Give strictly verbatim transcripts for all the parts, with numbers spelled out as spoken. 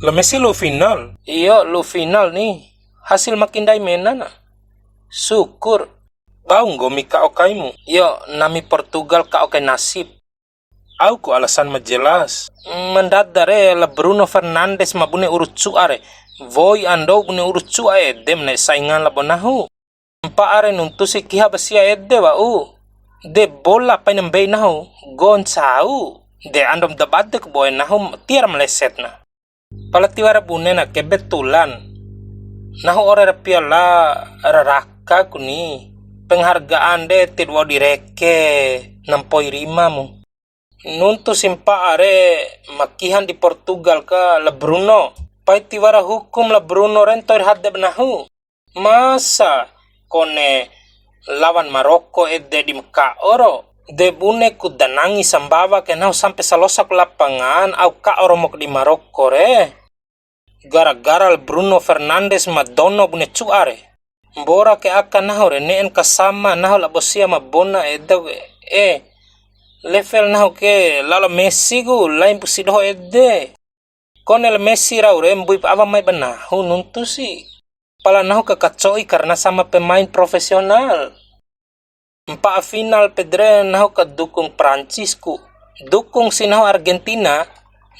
La Messi lu'u final. Iyo, lu'u final ni. Hasil makin ndai mena na. Syukur. Bau nggomi ka'o kaimu. Iyo, nami Portugal ka'o kai nasib. Au ku alasan ma jelas. Mandada re la Bruno Fernandes ma bune uru cu'a re. Woi ando bune uru cu'a ede ma ne'e saingan labo nahu. Mpa'a re nuntu si kiha ba sia ede wa'u. De bola paina mbei nahu, go ncau. De andom da badek boe nahu tiar melesetna. Pala tiwara bune na kebetulan. Nahu ore ra piala ra raka ku ni. Penghargaan de ti wa'u di reke nampoi rima mu. Nuntu si mpa'a re ma kihan di Portugal ka la Bruno. Pai tiwara hukum la Bruno re ntoi ra hade ba nahu. Masa kone lawan Maroko ede di ma ka'o ro. De bune ku danangi sambawa ke nahu sampe salosa ku lapangan au ka'o romo ku di Maroko re. Gara-gara la Bruno Fernandes ma dono bune cu'a re. Mbora ke aka nahu re ne'en kasama nahu labo sia ma bona eda we. E, level nahu ke lalo Messi ku lain pusi doho ede. Kone la Messi rau re mbuip awa mai ba nahu nuntu si. Pala nahu ka kaco'i karena sama pemain profesional. Mpa'a final pede re nahu ka dukung Prancis ku. Dukung si nahu Argentina,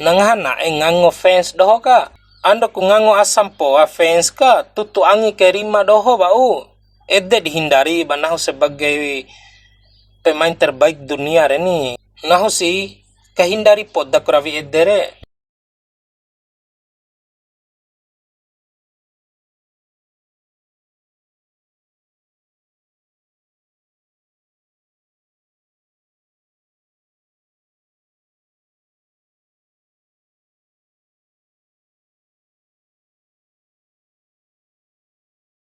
na ngaha na'e ngango fans doho ka. Ando ku ngango asa mpoa fans ka, tutu angi ke rima doho wa'u. Ede dihindari ba nahu sebagai pemain terbaik dunia re ni. Nahu si, kahindari poda ku rawi ede re.